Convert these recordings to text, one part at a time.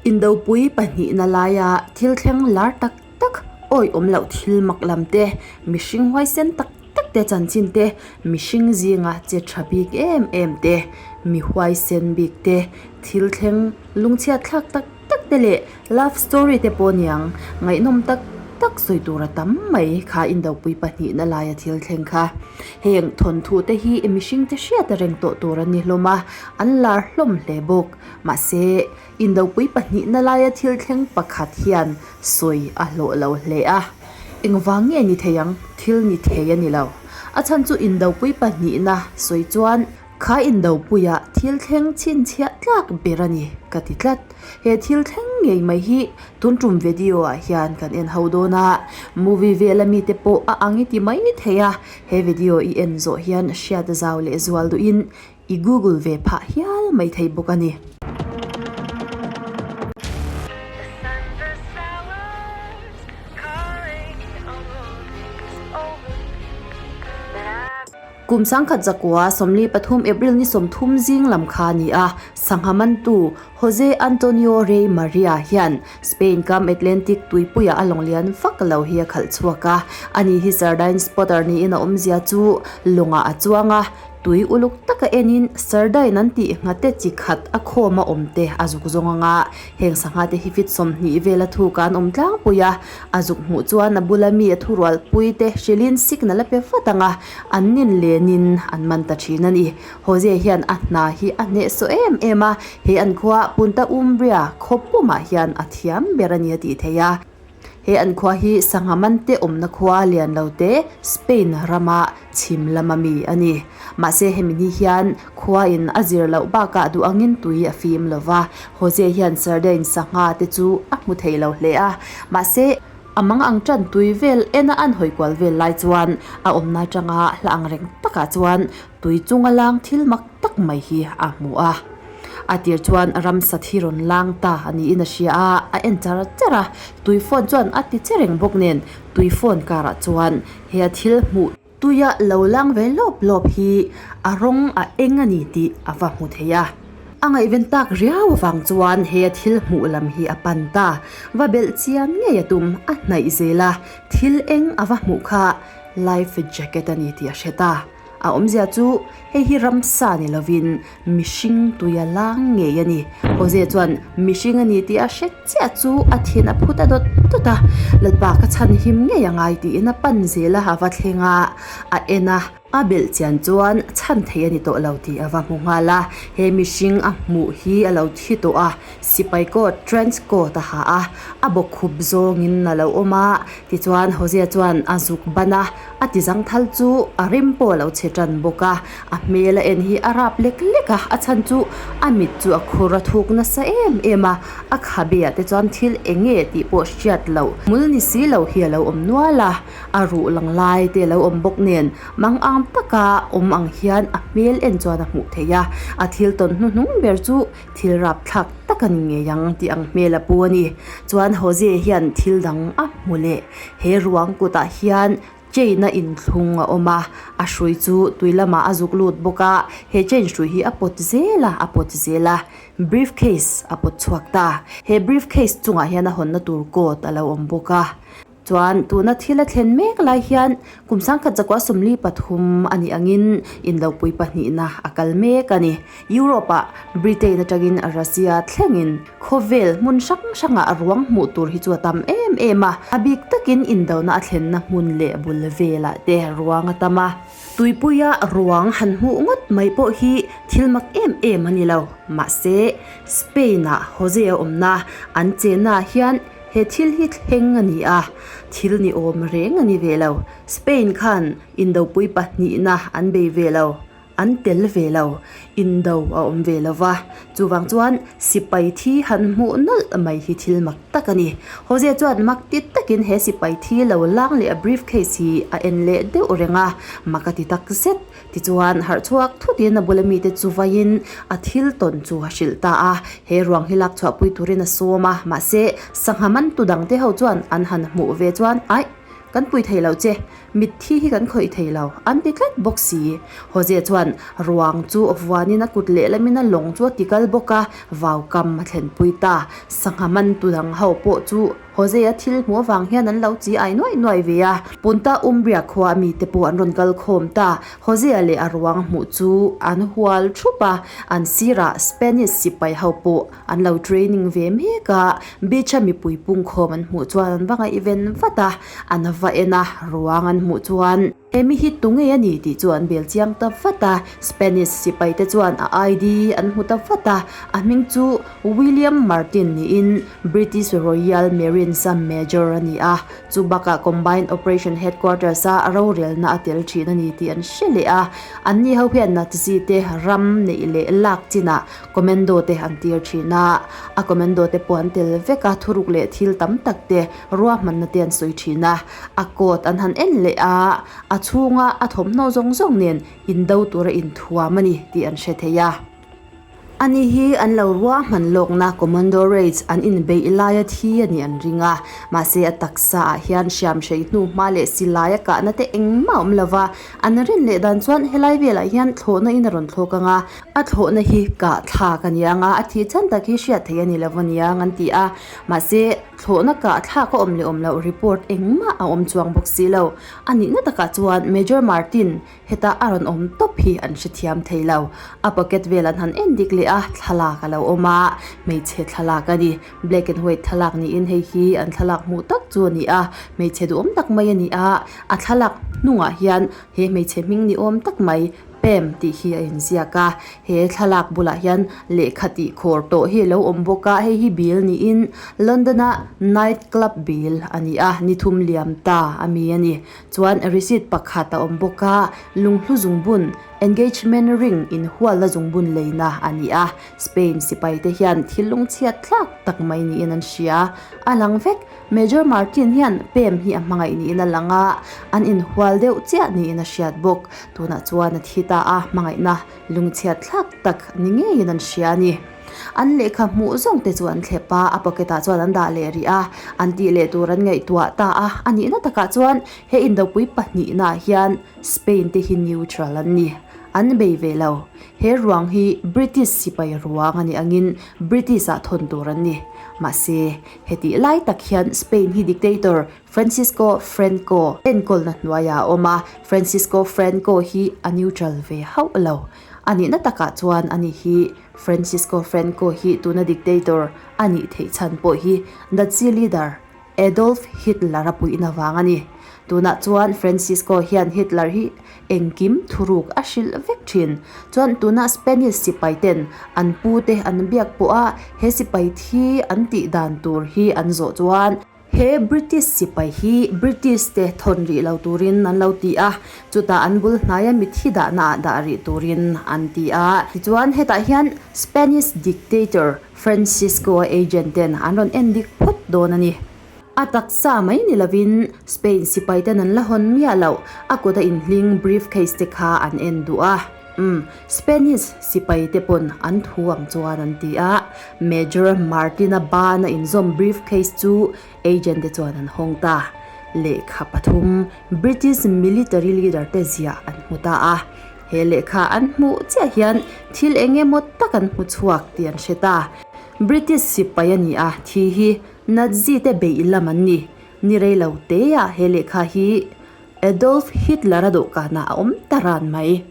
Indopui pahnihna laia thil thleng lar tak tak, awihawm loh thil mak lam te, mihring huaisen tak tak te chanchin te, mihring zinga che tha bik em em te, mi huaisen bik te, thil thleng lungchhiat thlak tak tak te leh love story te pawh niang ngaihnawm tak tak sawi tur a tam mai kha indopui pahnihna laia thil thleng kha. Heng thawnthu te hi mihring te hriat reng tawh tur a ni hlawm a, an lar hlawm hle bawk. Mahse, indopui pahnihna laia thil thleng pakhat hian sawi a hlawh lo hle a. Engvang nge ni thei ang? Thil ni thei a ni lo. A chhan chu indopui pahnihna sawi chuan kha indopuia thil thleng chhinchhiah tlak ber a ni ka ti tlat. He thil thleng ngei mai hi tun tum video ah hian kan en ho dawn a, movie vela mite pawh a ang i ti mai thei a, he video i en zawh hian hriat zau leh zual duhin I google ve phah hial mai thei bawk a ni. Kum sangkhat zakua 43 April ni 30 zing lam kha a ni a, sangha mantu Jose Antonio Rey Maria hian Spain kam Atlantic tuipuiah a lawng lian vak lo hi a khalh chhuak a. Ani hi sardine spotter niin a awmzia chu lawngah a chuang a, Tui uluk taka enin sardine an tih nghate chi khat a khawm a awm te a zuk zawng ang a, heng sangha te hi fit 20 vela thuk a an awm tlangpui a, a zuk hmuh chuan a bula mi a thurual pui te hrilhin signal a pe vat ang a, an nin lenin an man ta thin a ni. Jose hian a hna hi a hnehsawh em em a, he an khua Punta Umbria khaw pumah hian a thiam ber a ni a tih theih a. He an khua hi sangha mante awmna khua lian lo te Spain rama chhim lama mi a ni. Mahse hemi ni hian khua in a zir loh bakah duh angin tui a fim lo va, Jose hian sardine sangha te chu a hmu thei lo hle a. Mahse a mang ang tan tui vel ena an hawi kual vel lai chuan a awmna atanga hla ang reng takah chuan Tui chunga lang thil mak tak mai hi a hmu a. A tir chuan ramsa thi rawn lang ta a niin a hria a, a en char char a. Tui phone chuan a ti che reng bawk nen tui phone karah chuan he a thil hmuh tuia lo lang ve lawp lawp hi a rawng a eng a ni tih a va hmu thei a. A ngaihven tak riau avang chuan he a thil hmuh lam hi a pan ta. Va belh chian ngei a tum a hnaih zel a, thil eng a va hmuh kha life jacket a ni tih a hre ta. A awmzia chu hei hi ramsa ni lovin mihring tuia lang ngei a ni. Jose chuan mihring a ni tih a hre chiah chu a thin a phut a dawt dawt a, Lalpa ka chhan him ngei a ngai tiin a pan zel a, a va thleng a, a en a. A belh chian chuan chhan thei a ni tawh lo tih a va hmu nghal a, he mihring a hmuh hi a lo thi tawh a, sipai coat, trench coat a ha a, a bawkkhup zawngin a lo awm a, tichuan Jose chuan a zuk ban a. A ti zangthal chu a rim pawh a lo chhe tan bawk a, a hmel a en hi a rap lek lek a, a chhan chu a mit chu a khur a thuk nasa em em a, a khabe ah te chuan thil eng nge tih pawh hriat loh hmul ni si lo hi a lo awm nual a, a ruh lang lai te a lo awm bawk nen mang ang taka awm ang hian a hmel en chuan a hmuh theih a, a thil tawn hnuhnung ber chu thil rap thlak tak a ni ngei ang tih ang hmel a pu a ni. Chuan Jose hian thil dang a hmu leh. He ruang kutah hian chain a inthlung a awm a, a hrui chu tui lamah a zuk lut bawk a, he chain hrui hi a pawt zel a, a pawt zel a, brief case a pawt chhuak ta. He brief case chungah hian a hawnna tur code a lo awm bawk a. Chuan tuna thil a thlen mek lai hian kum sangkhat zakua 43 a nih angin indopui pahnihna a kal mek a ni. Europe ah Britain atangin Russia thlengin khawvel hmun hrang hrangah ruang hmuh tur hi chu a tam em em a, a bik takin indona a thlenna hmun leh bul velah te ruang a tam a. Tuipuia ruang han hmuh ngawt mai pawh hi thil mak em em a ni lo. Mahse Spain ah Jose a awmna an chennaah hian He thil hi thleng a ni a, thil ni awm reng a ni ve lo. Spain khan indopui pahnihna an bei ve lo, an tel ve lo, indo a awm ve lo va. Chuvang chuan sipai thi han hmuh nawlh mai hi thil mak tak a ni. Jose chuan mak ti takin he sipai thi lo lang leh a briefcase hi a en leh deuh reng a, mak a ti tak zet. Tichuan, harh chhuak thutin a bula mite chu vaiin a thil tawn chu a hrilh ta a. He ruang hi lak chhuahpui turin a sawm a, mahse, sangha mantu dangte ho chuan an han hmuh ve chuan, Aih! Kan pui thei lo che, mitthi hi kan khawih thei lo, an ti tlat bawk si. Jose chuan ruang chu vuanin a kut lehlamin a lawng chu a ti kal bawk a, vau kam a thlenpui ta. Sangha man tu dang ho pawh chu Jose-a thil hmuh avang hian an lo chi ai nuaih nuaih ve a. Punta Umbria khua mite pawh an rawn kal khawm ta. Jose-a leh a ruang hmuh chu an hual thup a, an sirah Spanish sipai ho pawh an lo training ve mek a. Beach-a mipui pungkhawm an hmuh chuan an va ngaihven vat a, an va en a, ruang an hmuh chuan. He mi hi tu ngei a ni tih chu an bel chiang ta vat a, Spanish sipai te chuan a ID an hmu ta vat a, a hming chu William Martin niin British Royal Marines a Major a ni a, chu bakah Combined Operation Headquarters a rorelna a tel thin a ni tih an hre leh a, anni ho hian Nazi te ram neih leh lak chinah Commando te an tir thin a, a Commando te pawh an tel vek a, thuruk leh thil tam tak te ruahmanna te an sawi thin a. A coat an han en leh a, a chhunga a thawmhnaw zawng zawng nen indo tura inthuam a ni tih an hre thei a. Ani hi an lo ruahman lawkna Commando Raids an inbeih laia thi a nih an ring a, mahse a taksa ah hian hriam hrei hnu hma leh silai a kahna te engmah a awm lo va, an rin leh dan chuan helai velah hian thlawhna in a rawn thlawk ang a, a thlawhna hi kah thlak a ni ang a, a thih chhan tak hi hriat theih a ni lo a niang an ti a, mahse. Thlawhna kah thlak a awm leh awm loh report engmah a awm chuang bawk si lo. A nihna takah chuan Major Martin heta a rawn awm tawp hi an hrethiam thei lo. A pocket vel an han en dik leh a, thlalak a lo awm a, hmeichhe thlalak a ni. Black and white thlalak niin hei hi an thlalak hmuh tak chu a ni a, hmeichhe duhawm tak mai a ni a, a thlalak hnungah hian he hmeichhe hming ni awm tak mai Pem tih hi a inziak a, he thlalak bulah hian lehkha tih khawr tawh hi a lo awm bawk a, hei hi bill niin London a night club bill a ni a, ni thum liam ta a mi a ni. Chuan receipt pakhat a awm bawk a, lunghlu zungbun engagement ring inhualna zungbun leina a ni a, Spain sipai te hian thil lungchhiat thlak tak mai niin an hria, a lang vek. Major Martin hian Pem hi a hmangaih niin a lang a, an inhual deuh chiah niin a hriat bawk. Tunah chuan a thi ta a, hmangaihna lungchhiat thlak tak ni ngeiin an hria a ni. An lehkha hmuh zawng te chu an thlep a, a pocket ah chuan an dah leh rih a, an tih leh tur an ngaihtuah ta a. A nihna takah chuan he indopui pahnihnaah hian Spain te hi neutral an ni. An bei ve lo. He ruang hi British sipai ruang a nih angin British ah thawn tur an ni. Mahse, Hetih lai tak hian Spain hi dictator Francisco Franco enkawlna hnuaiah a awm a, Francisco Franco hi a neutral ve hauh lo. A nihna takah chuan ani hi Francisco Franco hi tuna dictator a nih theih chhan pawh hi Nazi leader Adolf Hitler a puihna vang a ni. Tunah chuan Francisco hian Hitler hi engkim thuruk a hrilh vek thin. Chuan tuna Spanish sipai ten an pu te an biak pawh a he sipai thi an tih dan tur hi an zawh chuan he British sipai hi British te thawn rih lo turin an lo ti a, chutah an bul hnaia mithi dahna ah dah rih turin an ti a. Tichuan hetah hian Spanish dictator Francisco-a agent ten an rawn en dik phawt dawn a ni. A taksa mai ni lovin Spain sipai ten an la hawn miah loh, a kut a inhling briefcase te kha an en duh a. Umm, Spanish sipai te pawn an thu ang chuan an ti a. Major Martin-a ban a inzawm briefcase chu agent te chuan an hawng ta. Lehkha pathum British military leader te ziah an hmu ta a. He lehkha an hmuh chiah hian thil eng emaw tak an hmu chhuak tih an hre ta. British sipai a ni a, thi hi Nazi te beih lam an ni. Ni rei lo te ah he lehkha hi Adolf Hitler a dawhkanah a awm ta ran mai.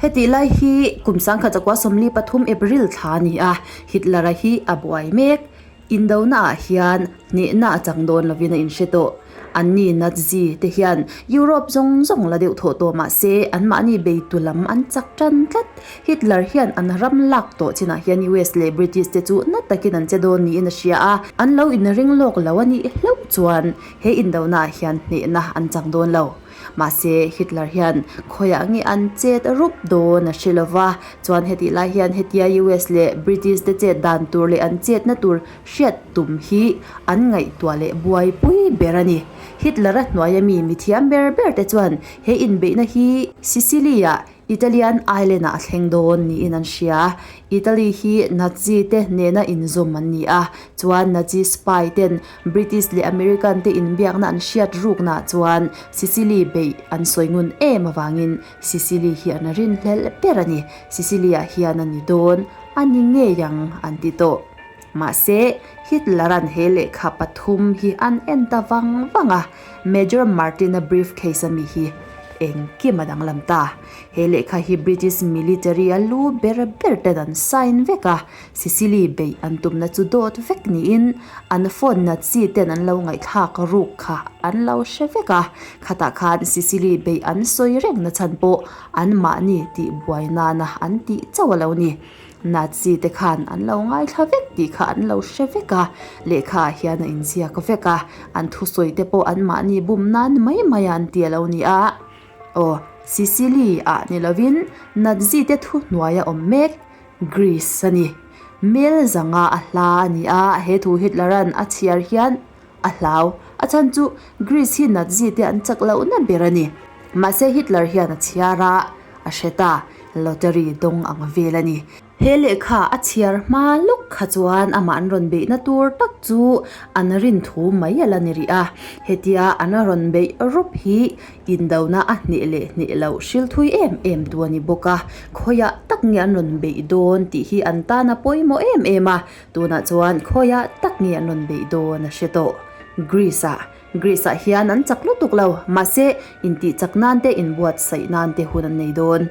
Hetih lai hi kum sangkhat zakua 43 April thla a ni a, Hitler-a hi a buai mek. Indona ah hian hnehna a chang dawn lovin a inhre tawh. Anni Nazi te hian Europe zawng zawng la deuh thawh tawh mah se anmahni beitu lam an chak tan tlat. Hitler hian an ram lak tawh chinah hian US leh British te chu na takin an che dawn niin a hria a, an lo inring lawk lo a nih hlauh chuan he indonaah hian hnehna an chang dawn lo. Mahse, Hitler hian khawiah nge an chet rup dawn a hre lo va, chuan hetih lai hian hetia US leh British te chet dan tur leh an chetna tur hriat tum hi an ngaihtuah leh buaipui ber a ni. Hitler-a hnuaia mi mithiam ber ber te chuan he inbeihna hi Sicily-ah. Italian island ah a thleng dawn niin an hria. Italy hi Nazi te nena inzawm an ni a, chuan Nazi spy ten British leh American te inbiakna an hriat ruknaah chuan Sicily beih an sawi ngun em avangin Sicily hi an rinhlelh ber a ni. Sicily ah hian a ni dawn a ni ngei ang an ti tawh. Mahse, Hitler-a'n he lehkha pathum hi an en ta vang vang a, Major Martin-a briefcase a mi hi engkim a danglam ta. He lehkha hi British military a lu ber ber ten an sign vek a, Sicily beih an tumna chu dawt vek niin an phone Nazi ten an lo ngaihthlak ruk kha an lo hre vek a, khatah khan Sicily beih an sawi reng na chhan pawh anmahni tih buai nana an tih chauh a lo ni. Nazi te khan an lo ngaithla vek tih kha an lo hre vek a, lehkha ah hian a inziak vek a, an thusawi te pawh anmahni bum nan mai mai a an ti a lo ni a. Aw, Sicily ah ni lovin Nazi te thuhnuai a awm mek, Greece a ni. Mel zanga a hla a ni a, he thu Hitler-a'n a chhiar hian a hlau. A chhan chu Greece hi Nazi te an chak lohna ber a ni. Mahse Hitler hian a chhiar a, a hre ta, lottery dawng ang vel a ni. He lehkha a chhiar hma lawk kha chuan amah an rawn beihna tur tak chu an rin thu mai a la ni rih a. Hetia an rawn beih rup hi indona a hneh leh hneh loh hril thui em em tu a ni bawk a. Khawiah tak nge an rawn beih dawn tih hi an tan a pawimawh em em a. Tunah chuan khawiah tak nge an rawn beih dawn a hre tawh. Greece-ah Greece-ah hian an chak lutuk lo, mahse intih chak nan te inbuatsaih nan te hun an nei dawn.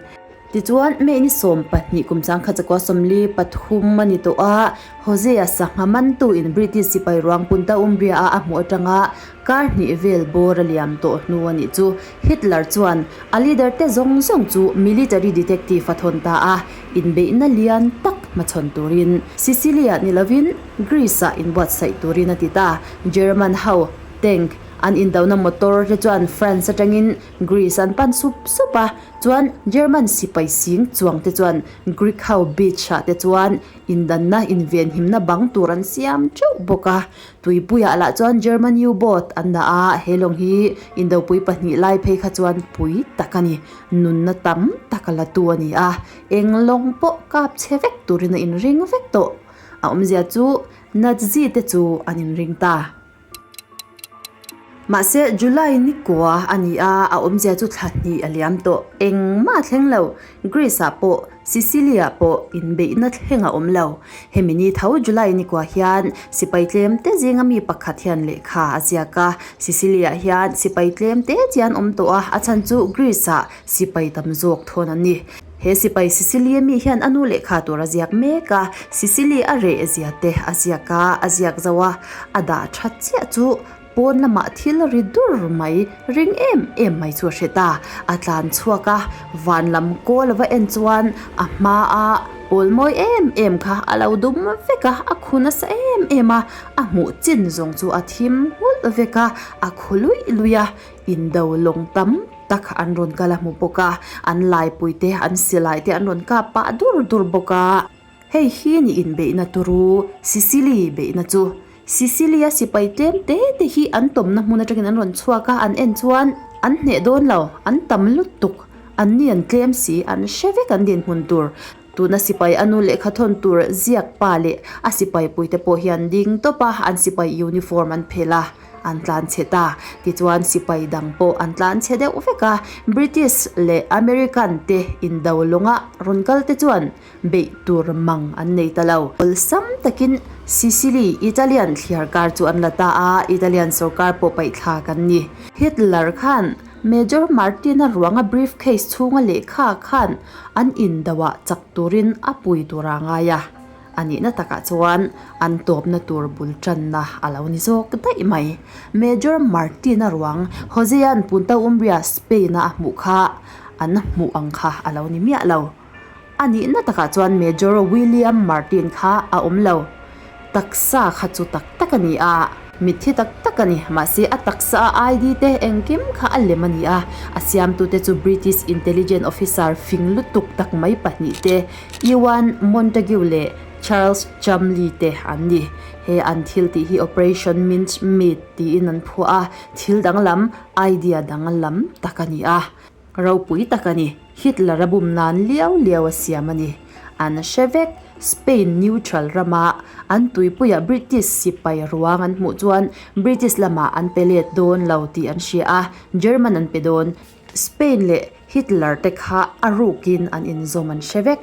Tichuan, May ni 12 kum changkhat zakua 43 a ni tawh a, Hosea sangha mantu in British sipai ruang Punta Umbria-a a hmuh atanga kar hnih vel bawr a liam tawh hnu a nih chu. Hitler chuan a leader te zawng zawng chu military detective a thawn ta a, inbeihna lian tak hmachhawn turin Sicily-ah ni lovin Greece-ah inbuatsaih turin a ti ta. German ho tank an indona motor te chuan France atangin Greece an pan sup sup a, Chuan German sipai sing chuang te chuan Greek ho beach ah te chuan indanna invenhimna bang tur an siam teuh bawk a. Tuipuiah lah chuan German U-boat an dah a, he lawng hi indopui pahnih lai phei kha chuan pui tak a ni. Nunna tam tak a la tu a ni a, eng lawng pawh kap chhe vek turin a inring vek tawh. A awmzia chu Nazi te chu an inring ta. Mahse, July ni kua a ni a, a awmzia chu thla hnih a liam tawh. Engmah a thleng lo. Greece-ah pawh, Sicily-ah pawh inbeihna thleng a awm lo. Hemi ni tho July ni kua hian sipai tlem te zinga mi pakhat hian lehkha a ziak a. Sicily-ah hian sipai tlem te chi an awm tawh a, a chhan chu Greece-ah sipai tam zawk thawn an ni. He sipai Sicily-a mi hian a nu lehkha tur a ziak mek a, Sicily a reh zia te a ziak a, a ziak zo a, a dah tha chiah chu pawn lamah thil ri dur mai ring em em mai chu a hre ta. A tlan chhuak a, van lam kawl a va en chuan a hmaa pawl mawi em em kha a lo dum vek a, a khu nasa em em a, a hmuh chin zawng chu a thim nghulh vek a, a khu luih luih a, indo lawng tam tak an rawn kal a hmu bawk a, an laipui te an silai te an rawn kap pah dur dur bawk a. Hei hi ni inbeihna turu Sicily beihna chu. Sicily-a sipai tlem te te hi an tawmna hmun atangin an rawn chhuak a, an en chuan an hneh dawn lo, an tam lutuk, an ni an tlem si, an hre vek an dinhmun tur. Tuna sipai a nu lehkha thawn tur ziak pa leh a sipai puite pawh hian ding tawp a, an sipai uniform an phelh a, an tlan chhe ta. Tichuan sipai dang pawh an tlan chhe deuh vek a, British leh American te indo lawnga rawn kal te chuan beih tur mang an nei ta lo. Awlsam takin Sicily, Italian thliar kar chu an la ta a, Italian sorkar pawh paihthlak an ni. Hitler khan Major Martin-a ruanga briefcase chhunga lehkha khan an indoah chak turin a pui tur a ngai a, a nihna takah chuan an tawpna tur bul tanna a lo ni zawk daih mai. Major Martin-a ruang Hosea'n Punta Umbria, Spain-a a hmuh kha an hmuh ang kha a lo ni miah lo. A nihna takah chuan Major William Martin kha a awm lo. Taksa kha chu tak tak a ni a, mitthi tak tak a ni. Mahse a taksa a ID te engkim kha a lem a ni a, a siamtute chu British Intelligence Officer fing lutuk tak mai pahnih te, Ewan Montague leh Charles Chumley te an ni. He an thil tih hi Operation Mincemeat tiin an phuah a, thil danglam, idea danglam tak a ni a. Ropui tak a ni. Hitler a bum nan liau liau a siam a ni. An hre vek. Spain neutral rama an tuipuia British sipai ruang an hmuh chuan British lamah an pe let dawn lo tih an hria a, German an pe dawn. Spain leh Hitler te kha a rukin an inzawm an hre vek.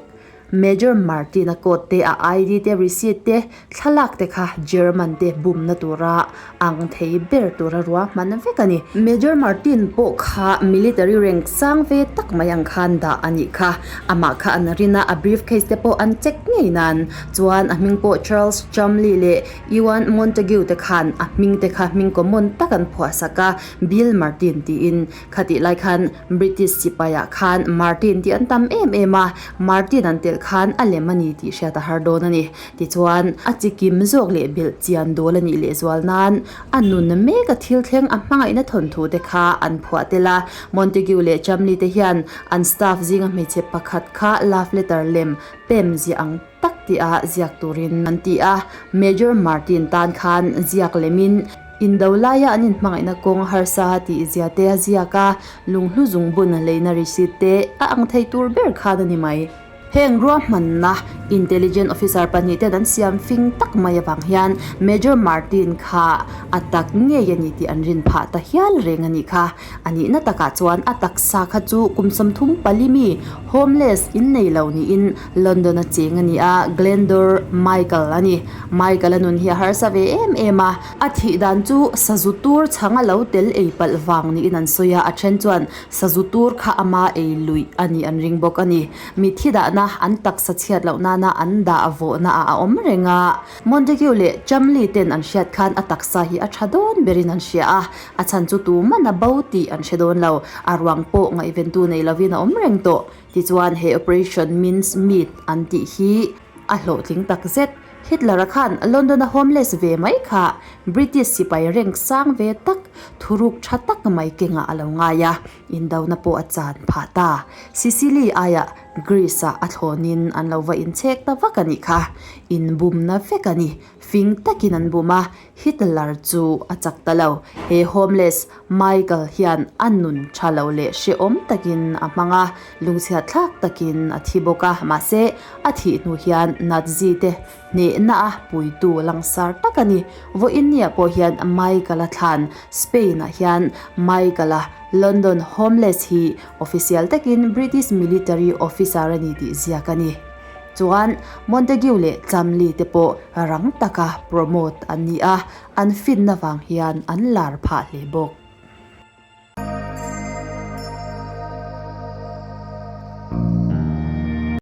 Major Martin-a coat te, a ID te, receipt te, thlalak te kha German te bumna tura ang thei ber tura ruahman vek a ni. Major Martin pawh kha military rank sang ve tak mai ang khan dah a nih kha. Amah kha an rin a, a briefcase te pawh an check ngei nan chuan a hming pawh Charles Chumley leh Ewan Montague te khan a hming te kha hming common tak an phuahsak a, Bill Martin tiin. Khatih lai khan British sipaiah khan Martin tih an tam em em a, Martin an telh khan a lem a ni tih hriat a har dawn a ni. Tichuan, a chi kim zawk leh belh chian dawl a nih lehzual nan a nun mek a thil thleng a hmangaihna thawnthu te kha an phuah tel a. Montague leh Chumley te hian an staff zinga hmeichhe pakhat kha love letter lem pem ziah ang tak tia ziak turin an ti a. Major Martin tan khan ziak lemin Indo laia an inhmangaihna kawng harsa tih zia te a ziak a, lunghlu zungbun leina receipt te a ang thei tur ber khan a ni mai. Heng ruahmanna Intelligent Officer pahnihten an siam fing tak mai avang hian Major Martin kha a tak ngei a ni tih an rin phah ta hial reng a nih kha. A nihna takah chuan a taksa kha chu kum 34 mi homeless in nei lo niin London a cheng a ni a, Glendor Michael a ni. Michael a nun hi a harsa ve em em a. A thih dan chu sazu tur chhang a lo tel ei palh vang niin an sawi a, a then chuan sazu tur kha ama ei luih a nih an ring bawk a ni. Mitthi dahna an taksa chhiat loh nana an dah vawhna ah a awm reng a. Montague leh Chumley ten an hriat khan a taksa hi a tha dawn berin an hria a, a chhan chu tuman a bo tih an hre dawn lo. A ruang pawh ngaihventu nei lovin a awm reng tawh. Tichuan he Operation Mincemeat an tih hi a hlawhtling takzet. Hitler-a khan London-a homeless ve mai kha British sipai rank sang ve tak, thuruk tha tak mai kengah a lo ngai a, indona pawh a chan phah ta. Sicily aiah Greece-ah a thlawnin an lo va inchhek ta vak a nih kha. Inbumna vek a ni. Fing takin an bum a, Hitler chu a chak ta lo. He homeless Michael hian a nun tha lo leh hrehawm takin a hmang a, lungchhiat thlak takin a thi bawk a. Mahse, a thih hnu hian Nazi te hnehna a puitu langsar tak a ni. Vawiinniah pawh hian Michael-a thlan Spain-ah hian Michael-a London homeless hi official takin British military officer a ni tih ziak a ni. Chuan Montague leh Chumley te pawh rang taka promote an ni a, an finna vang hian an lar phah hle bawk.